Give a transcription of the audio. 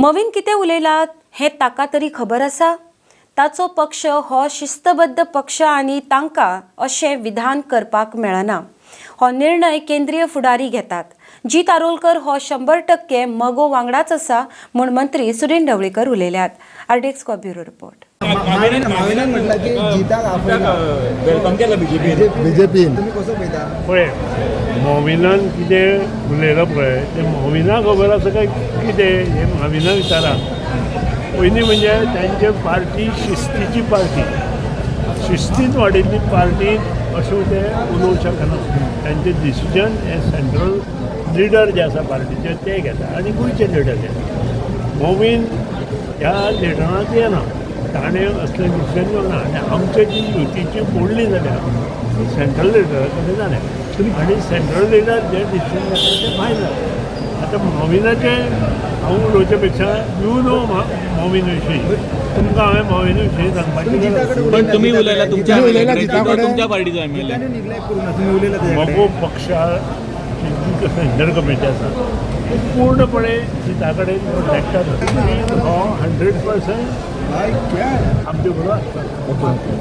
मवीन कितें उलयलात हें ताका तरी खबर आसा? ताचो पक्ष हो शिस्तबद्ध पक्ष आनी तांकां अशें विधान करपाक मेळना. हो निर्णय केंद्रीय फुडारी घेतात. जीत आरोलकर हो 100% मगो वांगडाच आसा म्हूण मंत्री सुदिन ढवळीकर उलयल्यात. आरडीएक्स कॉप ब्युरो रिपोर्ट. माविनान म्हटलं की जिताक आपयला. Welcome केला बीजेपीन. बीजेपीन. तुम्ही कसो पळयता? पळय, मोविनान कितें उलयलां पळय तें मोविना खबर आसा काय कितें हें मोविना विचारा. पयलीं म्हणजे तांचे पार्टी शिस्तीची पार्टी, शिस्तीन वाडिल्ली पार्टी, अशें ते उलोवंक शकना. तांचे डिसिजन हे सेंट्रल लिडर जे आसा पार्टीचे ते घेता आनी गोंयचे लिडर घेता. मोवीन ह्या लिडरांत येना, ताणें असलें डिसिजन घेवना. आनी आमचे जी युतीची मोडली जाल्या ती सेंट्रल लिडरा कडेन जाल्या आनी सेंट्रल लिडर जे डिसिजन घेता तें फायनल. आतां मोविनाचें हांव उलोवचे पेक्षा, you know मोविन विशीं, तुमकां हांवें मोविन विशीं सांगपाची तुम्ही गरज जिताकडे पण तुम्ही उलयला तुमच्या तुम्ही उलयला MLA कडे, जिताकडे. तुमच्या पार्टीचो एमएलए. जिताने निग्लेक्ट करू ना, तुम्ही उलयला त्याच्याकडे. मगो पक्षाची जी सेंट्रल कमिटी आसा ती पूर्णपणे जिता कडेन कॉन्टॅक्टात आसा. हो 100% भाई, क्या आमचे बरोबर आसता.